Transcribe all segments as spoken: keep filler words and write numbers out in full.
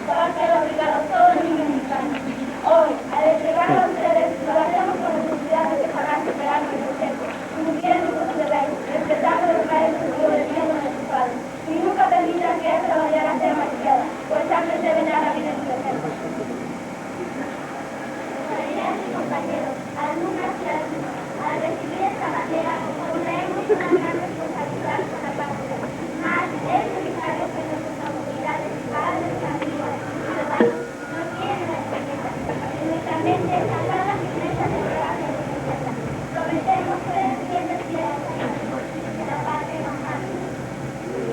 Para que los regalos todos los niños infantes. Hoy, al entregarlo a ustedes, lo hacemos con la seguridad de que sabrán superar nuestro jefe, cumpliendo con su deber, respetando los rayos de su de miedo de sus padres, y nunca permitan que esta mañana sea manoseada, pues antes deben dar la vida en su defensa. Compañeros, alumnas y alumnos, al recibir esta bandera, contraemos una gran responsabilidad con la patria. Más es necesario que nuestras autoridades hagan el camino y los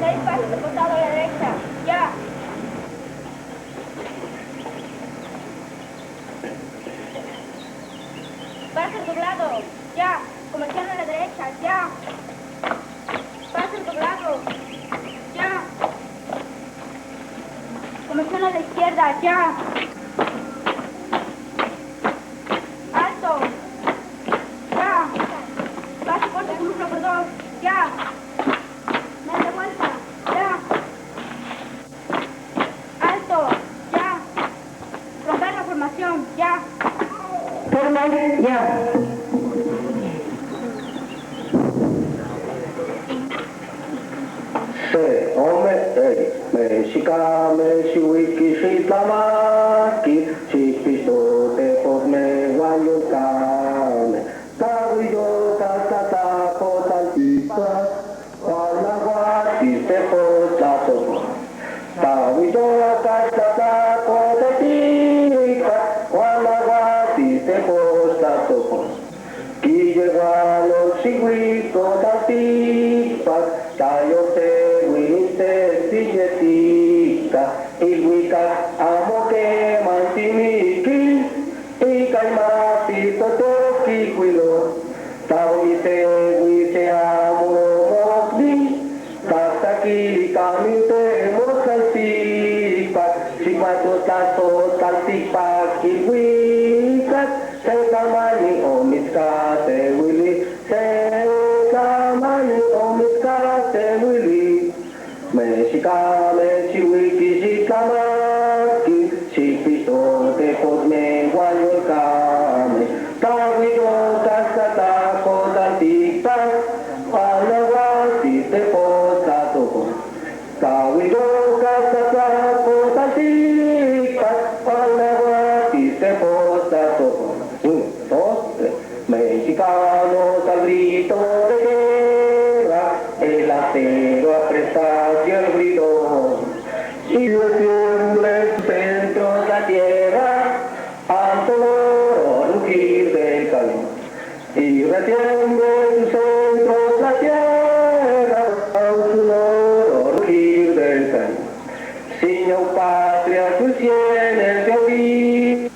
seis pasos de costado a la derecha. Ya. Paso doblado. Ya. Comercial a la derecha. Ya. Paso doblado. Ya. Comercial a la izquierda. Ya. Alto. Ya. Paso corto con un por dos. Ya. Media vuelta. Ya. Alto. Ya. Romper la formación. Ya. Forma. Ya. Se ome ei, me shika, me shiwiki, shitlamaki, shipistote, pues me guayolcame. Taguiyo, tatata, cotaltipa, guanaguati, se potlato. Taguiyo, tatata, cotaltipa, guanaguati, se potlato. Kiyewalo, shiwiko, taltipa, tayo, se, winise, siyetika, ilwika, amo, kemantimiki, ikaimati, totoki, wilo, tawo, ise, wise, amo, mosbi, Tatakili kamite moskaltipak, shikmato taso taltipak ilwikat, sekamani omiskate wili, sekamani omiskate wili. Meshikame shiwiki shiklamaki, shipisote potme wanyolkame, tawido taskata kotaltipak, Anawati te posa toko. Tawido kasata kota tika. Anawati te posa toko. Un, dos, tres. Mexicanos al grito de guerra, el acero apresarse el gritón. Y retiembla en sus centros la tierra, al sonoro rugir del cañón. Y retiembla en sus centros la tierra, al sonoro rugir del cañón. Siño patria, tus sienes de oír.